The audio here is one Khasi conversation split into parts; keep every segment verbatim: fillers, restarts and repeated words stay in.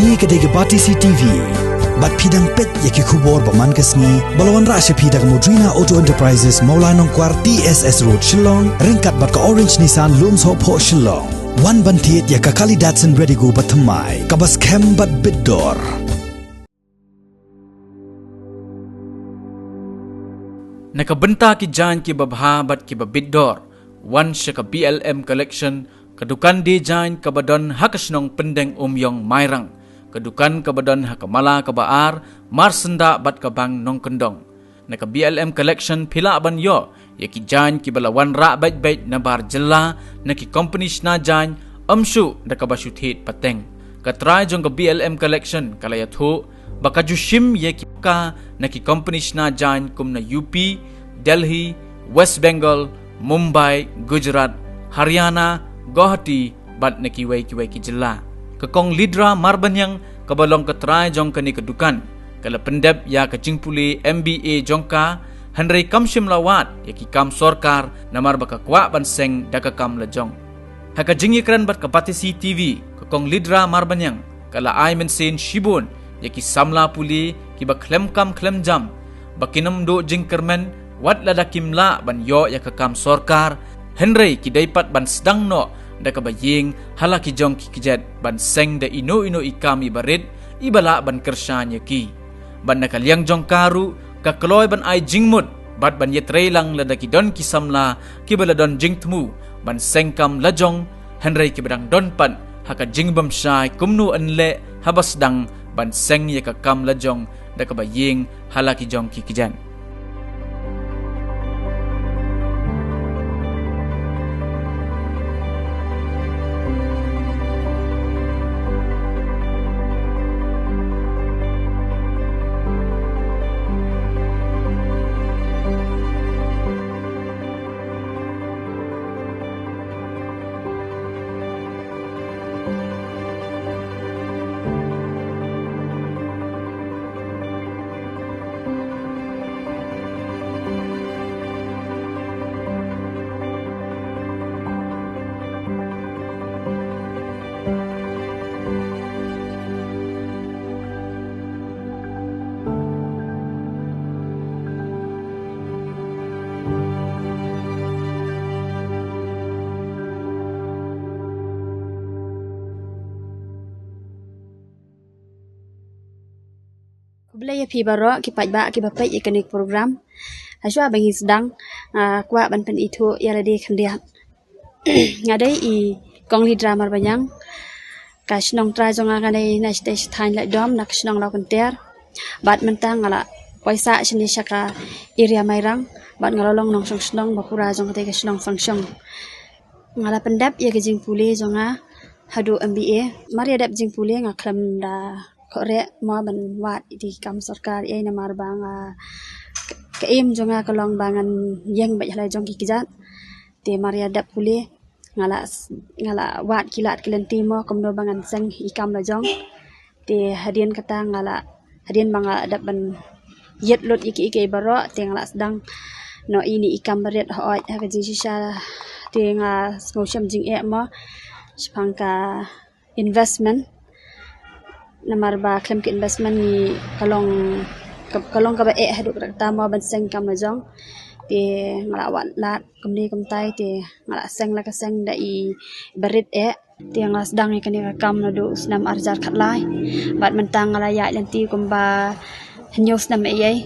Kane ka dei ka Batesi T V. Bad phi dang peit ïa ki khubor ba man ka sngi ba la wanrah sha phi da ka Modrina Auto Enterprises, Mawlai Nongkwar, T S S Road, Shillong, ryngkat bad ka Orange Nissan, Lumsohphoh, Shillong. Wan ban thied ïa ka Kali Datsun Redigo ba thymmai, kaba skhem bad bit dor. Na ka bynta ki jaiñ kiba bha bad kiba bit dor, wan sha ka B L M Collection, ka dukan die jaiñ kaba don ha ka shnong Pyndeng Umïong, Mairang. Ka dukan kaba don ha ka mala kaba ar, marsyndah bad ka bank Nongkyndong. Na ka B L M Collection phi lah ban ïoh ïa ki jaiñ kiba la wanrah beit beit na bar jylla na ki kompani shna jaiñ, ym shuh da kaba shu thied pateng. Ka trai jong ka B L M Collection ka la ïathuh ba ka ju shim ïa ki ka na ki kompani shna jaiñ kum na U P, Delhi, West Bengal, Mumbai, Gujarat, Haryana, Guwahati, bad na kiwei kiwei ki jylla. Ka Kong Lidra Marbaniang kaba long ka trai jong kane ka dukan, ka la pyndep ïa ka jingpule M B A jong ka, hynrei kam shym la wad ïa ki kam sorkar namar ba ka kwah ban seng da ka kam lajong. Ha ka jingïakren bad ka Batesi T V, ka Kong Lidra Marbaniang ka la ai mynsiem shibun ïa ki samla pule kiba khlem kam khlem jam ba kin ym duh jingkyrmen wat lada kim lah ban ïoh ïa ka kam sorkar, hynrei ki dei pat ban sdang noh da kaba ïeng ha la ki jong ki kjat ban seng da ino ino i kam iba rit iba lah ban kyrshan ïa ki. Bad na ka liang jong ka ruh ka kloi ban ai jingmut bad ban ïatrei lang lada ki don ki samla kiba la don jingthmu ban seng kam lajong, hynrei kiba dang don pat ha ka jingbymshai kumno yn leh haba sdang ban seng ïa ka kam lajong da kaba ïeng ha la ki jong ki kjat. Khublei ïa phi baroh ki paidbah kiba peit ïa kane ka program. Hashwa ba ngi sdang, ah, kwah ban pynithuh ïa lade khyndiat. Nga dei i Kong Lidra Marbaniang. Ka shnong trai jong nga ka dei na shatei shathaiñ Laitdom, na ka shnong Lawkynter. Bad mynta nga la poi sah shane sha ka area Mairang bad nga la long nongshong shnong ba pura jong katei ka shnong Sangshong. Nga la pyndep ïa ka jingpule jong nga haduh M B A. Mar ïa dep jingpule nga khlem da khohreh mo ban wad ïa ki kam sorkar ei namar ba nga ka aim jong nga ka long ba ngan ïeng beit ha la jong ki kjat. Te mar ïa dep pule nga la s-, nga la wad ki lad ki lynti mo kumno ba ngan seng i kam lajong. Te hadien kata nga la, hadien ba nga la dep ban ïit lut ïa kiei kiei baroh te nga la sdang noh ïa ine i kam barit hooid ha ka jingshisha. Te nga sngewshem jingeh mo shaphang ka investment. Namar ba khlem ka investment ngi ka long, ka, ka long kaba eh haduh katta mo ban seng kam lajong. Te nga la wad lad kumne kumtai te nga la seng la ka seng da i barit eh. Te nga la sdang ïa kane ka kam naduh u snem ar hajar khatlai. Bad mynta nga la ïaid lynti kumba hynñiew snem ei ei.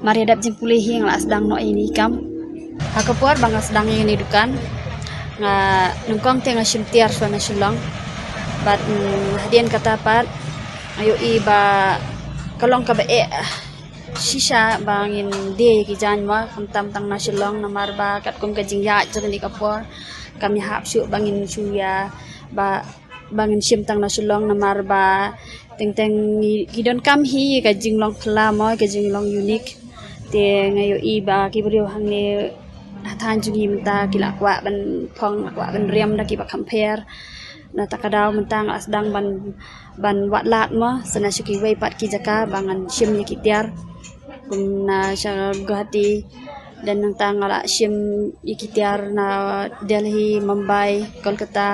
Mar ïa dep jingpule hi nga la sdang noh ïa ine i kam. Ha ka por ba nga sdang ïa kane dukan nga nyngkong te nga shim tiar shuwa na Shillong. Bad, mm, hadien kata pat nga ïohi ba ka long kaba eh shisha ba ngin die ïa ki jaiñ mo, khamtam tang na Shillong namar ba katkum ka jingïaid jong kane ka por kam ïahap shuh ba ngin shu ïa ba, ba ngin shim tang na Shillong namar ba teng teng ngi, ki donkam hi ka jinglong phylla mo, ka jinglong unique. Te nga ïohi ba ki briew hangne ha thaiñ jong ngi mynta ki la kwah ban phong, la kwah ban riam da kiba kham pher. Na kata ka daw mynta nga la sdang ban, ban wad lad mo sa na sha kiwei pat ki jaka ba ngan shim ïa ki tiar. Kum na sha Guwahati, dan nangta nga la shim ïa ki tiar na Delhi, Mumbai, Kolkata.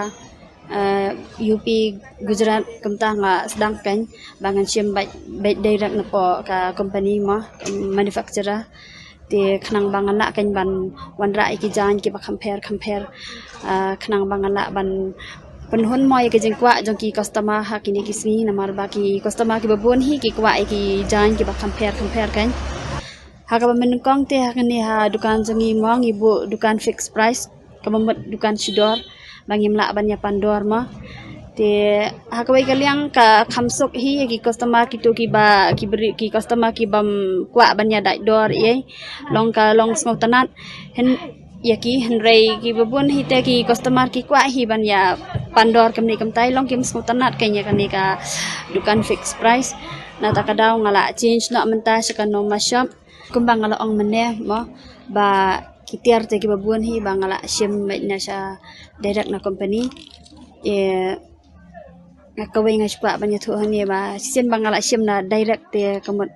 Uh, U P Gujarat kumta nga sdang kein ba ngan shim bad, bad direct napoh ka company mo, manufacturer. Te khnang ba ngan lah kein ban wanrah ïa ki jaiñ kiba kham pher kham pher. Uh, khnang ba ngan lah ban pynhun mo ïa ki jingkwah jong ki customer ha kine ki sngi, namar ba ki customer kiba bun hi ki kwah ïa ki jaiñ kiba kham pher kham pher kein. Ha kaba mynnyngkong te ha kane ha dukan jong ngi mo ngi buh dukan fixed price, kaba mut dukan shi dor, ba ngim lah ban ïa pan dor mo. Te ha kawei ka liang ka kham suk hi ïa ki customer kito kiba, ki bri, ki customer kibym kwah ban ïa dait dor ei, long ka long sngewtynnat. Hyn, ïa ki, hynrei kiba bun hi te ki customer ki kwah hi ban ïa pan dor kumne kumtai, long kim sngewtynnat kein ïa kane ka dukan fixed price. Na kata ka daw nga la change noh mynta sha ka Noma shop. Kumba nga la ong mynne mo, ba ki tiar te kiba bun hi ba nga la shim beit na sha direct na company. Eh, nga kawei nga shu kwah ban ïathuh hangne ba shisien ba nga la shim na direct te ka mut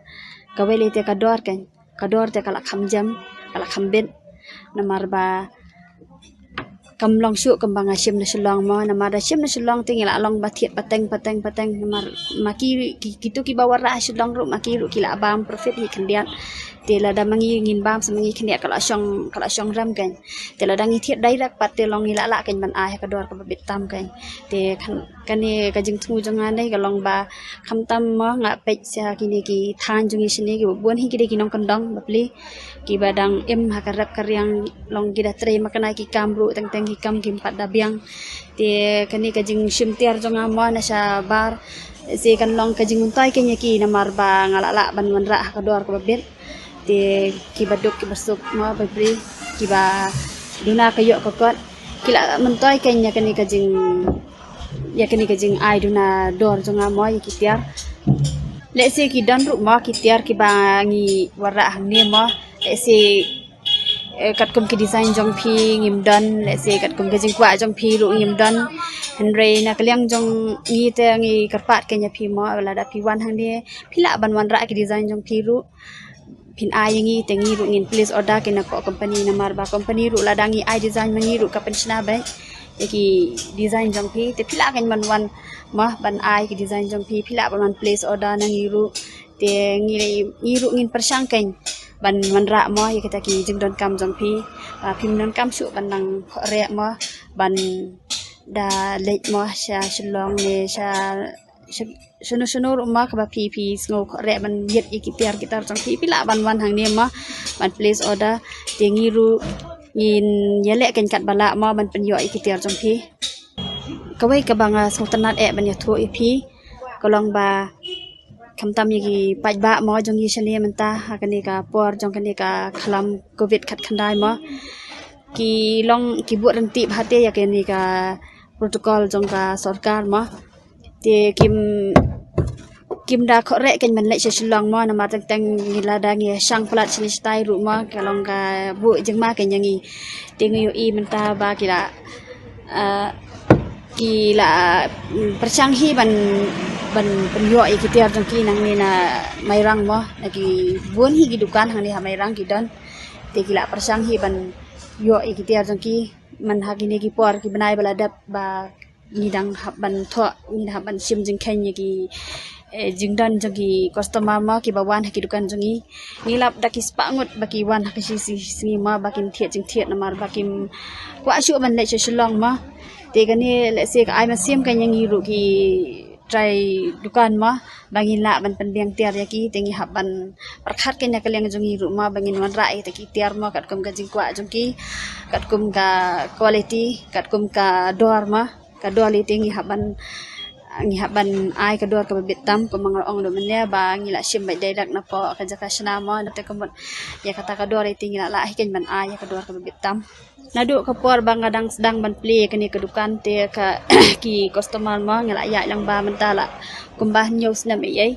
kawei lei te ka dor kein, ka dor te ka la kham jam, ka la kham bit. Namar ba kam long shuh kumba nga shim na Shillong mo, namar da shim na Shillong te ngi la long ba thied pateng pateng pateng, namar ma ki, ki, kito kiba wanrah ha Shillong ruh ma ki ruh ki la bam profit hi khyndiat. Te lada ma ngi ngin bam sa ma ngi khyndiat ka la shong, ka la shong rem kein. Te lada ngi thied direct pat te long ngi la lah kein ban ai ha ka dor kaba bit tam kein. Te khan, kane ka jingthmu jong nga ne ka long ba khamtam mo nga peit sha kine ki thaiñ jong ngi shane kiba bun hi ki dei ki nongkyndong bapli, kiba dang im ha ka rep ka riang, long ki da trei makna ki kam ruh teng teng ki kam kim pat da biang. Te kane ka jingshim tiar jong nga mo na shabar, se kan long ka jingmyntoi kein ïa ki, namar ba nga la lah ban wanrah ha ka dor kaba bit. Te kiba duk kiba suk mo bapli, kiba duna ka ïoh ka kot, ki la myntoi kein ïa kane ka jing, ïa kane ka jingai duna dor jong nga mo ïa ki tiar. Lehse ki don ruh mo ki tiar kiba ngi wanrah hangne mo, lehse, eh, katkum ki design jong phi ngim don, lehse katkum ka jingkwah jong phi ruh ngim don. Hynrei na ka liang jong ngi te ngi kyrpad kein ïa phi mo, lada phi wan hangne phi lah ban wanrah ki design jong phi ruh, phin ai ïa ngi te ngi ruh ngin place order kein napoh company, namar ba company ruh lada ngi ai design ma ngi ruh ka pynshna beit ïa ki design jong phi. Te phi lah kein ban wan mo ban ai ki design jong phi, phi lah ban wan place order na ngi ruh. Te ngi, ngi ruh ngin pyrshang kein ban wanrah mo ïa kita ki jingdonkam jong phi. Ah, phim donkam shuh ban nang khohreh mo ban da leit mo sha Shillong ne sha, sha, shano shano ruh mo kaba phi, phi sngew khohreh ban ïit ïa ki tiar ki tar jong phi, phi lah ban wan hangne mo ban place order. Te ngi ruh ngin ïaleh kein katba lah mo ban pynïoh ïa ki tiar jong phi. Kawei kaba nga sngewtynnat eh ban ïathuh ïa phi ka long ba khamtam ïa ki paidbah mo jong ngi shane mynta ha kane ka por jong kane ka khlam covid khatkhyndai mo, ki long ki buh ryntih bha te ïa kane ka protocol jong ka sorkar mo. Te kim, kim da khohreh kein ban leit sha Shillong mo, namar teng teng ngi lada ngi shang palat shane shatai ruh mo ka long ka buh jingma kein ïa ngi. Te ngi ïohi mynta ba ki la, ah, ki la, mm, pyrshang hi ban, ban pynïoh ïa ki tiar jong ki nangne na Mairang mo, na ki bun hi ki dukan hangne ha Mairang ki don. Te ki la pyrshang hi ban ïoh ïa ki tiar jong ki, man ha kine ki por ki bnai ba la dep ba ngi dang hap ban thoh, ngi dang hap ban shim jingkheiñ ïa ki, eh, jingdon jong ki customer mo kiba wan ha ki dukan jong ngi. Ngi lap da ki spah ngut ba ki wan ha ka shi sngi mo ba kin thied jingthied namar ba kim kwah shuh ban leit sha Shillong mo. Te kane lehse ka ai mynsiem kein ïa ngi ruh ki trai dukan mo ba ngin lah ban pynbiang tiar ïa ki, te ngi hap ban pyrkhat kein na ka liang jong ngi ruh mo ba ngin wanrah ïa kita ki tiar mo katkum ka jingkwah jong ki, katkum ka quality, katkum ka dor mo. Ka dor lei te ngi hap ban, ngi hap ban ai ka dor kaba bit tam, kumba nga la ong mynne ba ngi la shim beit direct napoh ka jaka shna mo, te ka mut ïa kata ka dor lei te ngi la lah hi kein ban ai ïa ka dor kaba bit tam. Naduh ka por ba nga dang sdang ban plie kane ka dukan te ka, ki customer mo nga la ïaid lang ba mynta la kumba hynñiew snem ei ei.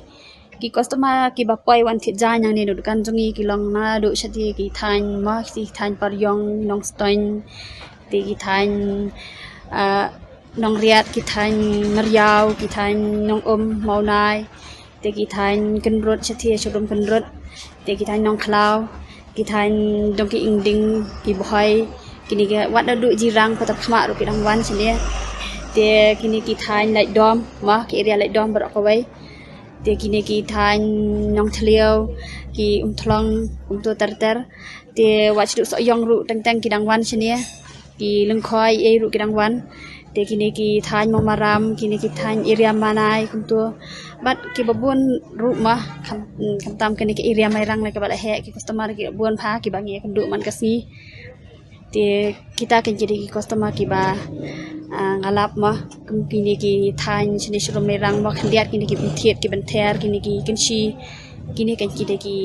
Ki customer kiba poi wan thied jaiñ nangne na dukan jong ngi ki long naduh shathie ki thaiñ mo, ki thaiñ Pariong, Nongstoiñ, te ki thaiñ, ah, Nongriat, ki thaiñ Mariaw, ki thaiñ Nongum, Mawnai, te ki thaiñ Kynrut, shathie Sharum Kynrut, te ki thaiñ Nongkhlaw, ki thaiñ Dong ki Ingding, ki Bhoi, kine ki wat naduh Jirang Patapkhmah ruh ki dang wan shane. Te kine ki thaiñ Laitdom, ma ki area Laitdom baroh kawei. Te kine ki thaiñ Nongthliew, ki Umthlong, kumto ter ter. Te wat shu Sohiong ruh teng teng ki dang wan shane. Ki Lyngkhoi ei ruh ki dang wan. Te kine ki thaiñ Mawmaram, kine ki thaiñ area Manai kumto. Bad kiba bun ruh ma kham, khamtam kine ki area Mairang la kiba la heh ki customer kiba bun bha kiba ngi ïakynduh man ka sngi. Te kita kein ki dei ki customer kiba, ah, nga lap ma kum kine ki thaiñ shane sharum Mairang ma khyndiat kine ki Pynthiat ki Bynther kine ki Kynshi kine kein ki dei ki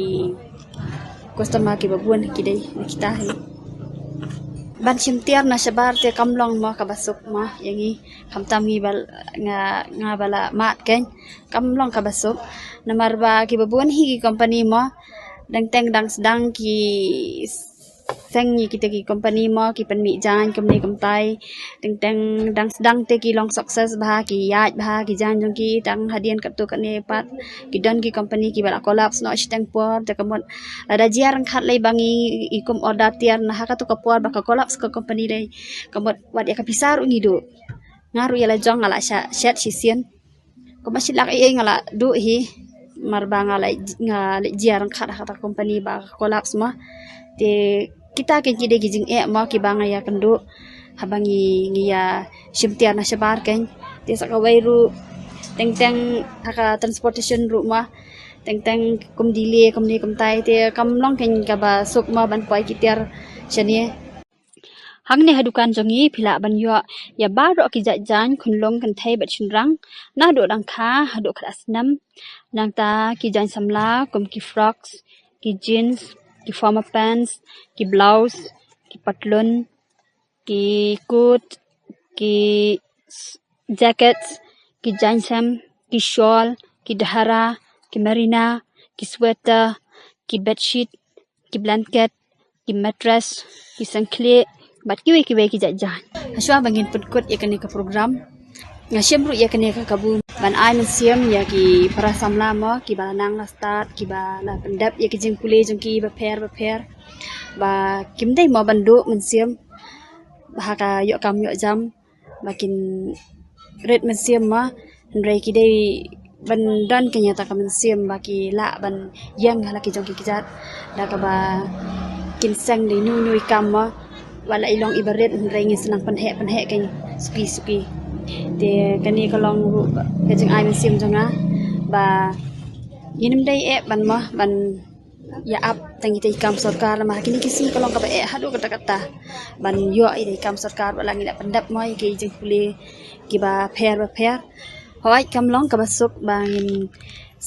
customer kiba bun ki dei na kita hi. Ban shim tiar na shabar te kam long ma kaba suk ma ïa ngi khamtam ngi ba nga, nga ba la mad kein kam long kaba suk. Namar ba kiba bun hi ki company ma dang teng dang sdang ki seng ïa kita ki company ma ki pynmih jaiñ kumne kumtai. Teng teng dang sdang te ki long success bha ki ïaid bha ki jaiñ jong ki tang hadien katto katne pat. Ki don ki company kiba la collapse noh shiteng por te ka mut lada jia ryngkat lei ba ngi i kum order tiar na ha katto ka por ba ka collapse ka company lei. Ka mut wat ïa ka pisa ruh ngi duh. Nga ruh ïa la jong nga la sha, shet shisien. Kumba shi lak ei ei nga la duh hi. Namar ba nga la, nga la jia ryngkat ha kata company ba collapse ma. Te kita kein ki dei ki jingeh ma kiba nga ïakynduh haba ngi, ngi ïa shim tiar na shabar kein. Te sa kawei ruh teng teng ha ka transportation ruh ma teng teng kum delay kumne kumtai te kam long kein kaba suk ma ban poi ki tiar shane. Hangne ha dukan jong ngi phi lah ban ïoh ïa baroh ki jait jaiñ khunlung kynthei bad shynrang naduh dang kha haduh khatar snem. Nangta ki jaiñ samla kum ki frocks, ki jeans, ki formal pants, ki blouse, ki patlun, ki coat, ki s-, jackets, ki jaiñ sem, ki shawl, ki dhara, ki merino, ki sweater, ki bedsheet, ki blanket, ki mattress, ki sangkhlieh bad kiwei kiwei ki jait jaiñ. Hashwa ba ngin pynkut ïa kane ka program nga shim ruh ïa kane ka kabu ban ai mynsiem ïa ki para samla mo kiba la nang la stad kiba la pyndep ïa ki jingpule jong ki bapher bapher ba kim dei mo ban duh mynsiem ha ka ïoh kam ïoh jam ba kin rit mynsiem ma hynrei ki dei ban don kane kata ka mynsiem ba ki lah ban ïeng ha la ki jong ki kjat da kaba kin seng dei nu nu i kam ma wat la i long iba rit hynrei ngin sa nang pynheh pynheh kane suki suki. Te kane ka long ruh ka jingai mynsiem jong nga ba ngin ym dei eh ban ma ban ïa ap tang ïa i kam sorkar namar kine ki sngi ka long kaba eh haduh katta katta ban ïoh ïa i kam sorkar ba la ngi la pyndep mo ïa ki jingpule kiba pher bapher. Hooid kam long kaba suk ba ngin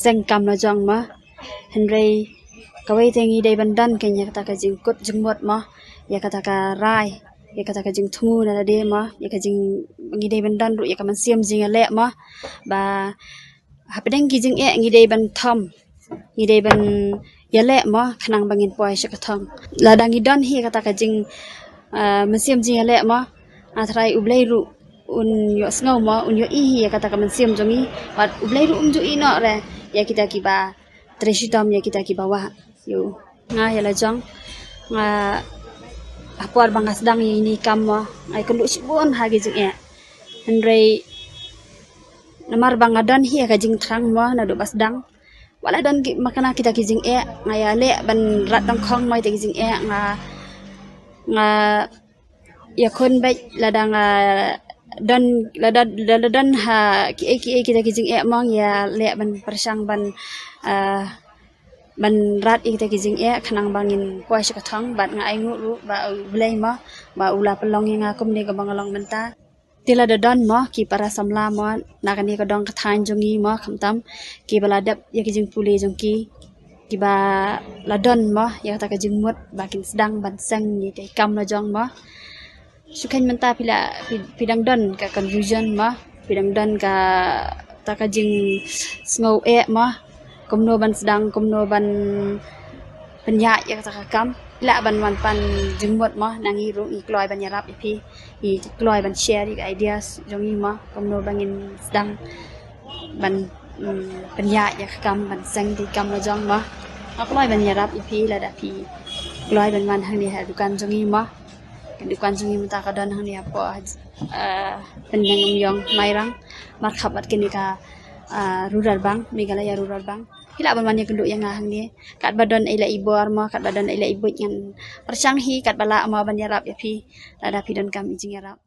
seng kam la jong mo hynrei kawei te ngi dei ban don kane ïa kata ka jingkut jingmut mo ïa kata ka rai ïa kata ka jingthmu na lade mo ïa ka jing ngi dei ban don ruh ïa ka mynsiem jingïaleh mo ba hapdeng ki jingeh ngi dei ban thom ngi dei ban ïaleh mo khnang ba ngin poi sha ka thong. Lada ngi don hi kata ka jing, ah, mynsiem jingïaleh mo nga tharai U Blei ruh un ïohsngew mo un ïohi hi ïa kata ka mynsiem jong ngi bad U Blei ruh um ju ïehnoh re ïa kita kiba trei shitom ïa kita kiba wah. Ïa nga ïa la jong nga ha por ba nga sdang ïa ini i kam mo nga ïakynduh shibun ha ki jingeh hynrei namar ba nga don hi ïa ka jingthrang mo naduh ba sdang. Wat la don ki, ma kane kita ki jingeh nga ïaleh ban rat dang khong mo ïa kita ki jingeh nga, nga ïakhun beit lada nga don lada, lada don ha kiei kiei kita ki jingeh mo nga ïaleh ban pyrshang ban, ah, ban rat ïa kita ki jingeh khnang ba ngin poi sha ka thong bad nga ainguh ruh ba U Blei mo ba u la pynlong ïa nga kumne kaba nga long mynta. Te lada don mo ki para samla mo na kane ka dong ka thaiñ jong ngi mo khamtam kiba la dep ïa ki jingpule jong ki kiba la don mo ïa kata ka jingmut ba kin sdang ban seng ïa i kam la jong mo. Shu kheiñ mynta phi la phi, phi dang don ka confusion mo phi dang don kata ka jingsngew eh mo kumno ban sdang kumno ban pynïaid ïa kata ka kam. Lah ban wan pan jingmut mo na ngi ruh ngi kloi ban ïarap ïa phi ngi kloi ban share ïa ka ideas jong ngi mo kumno ba ngin sdang ban, mm, pynïaid ïa ka kam ban seng ïa i kam la jong mo. Nga kloi ban ïarap ïa phi lada phi kloi ban wan hangne ha dukan jong ngi mo. Ka dukan jong ngi mynta ka don hangne hapoh uh, Pyndengumyong Mairang, markhap bad kane ka uh, Rural Bank, Meghalaya Rural Bank. Phi lah ban wan ïakynduh ïa nga hangne. Katba don ei la i bor mo, katba don ei la i buit ngan pyrshang hi, katba lah mo ban ïarap ïa phi. Lada phi donkam i jingïarap.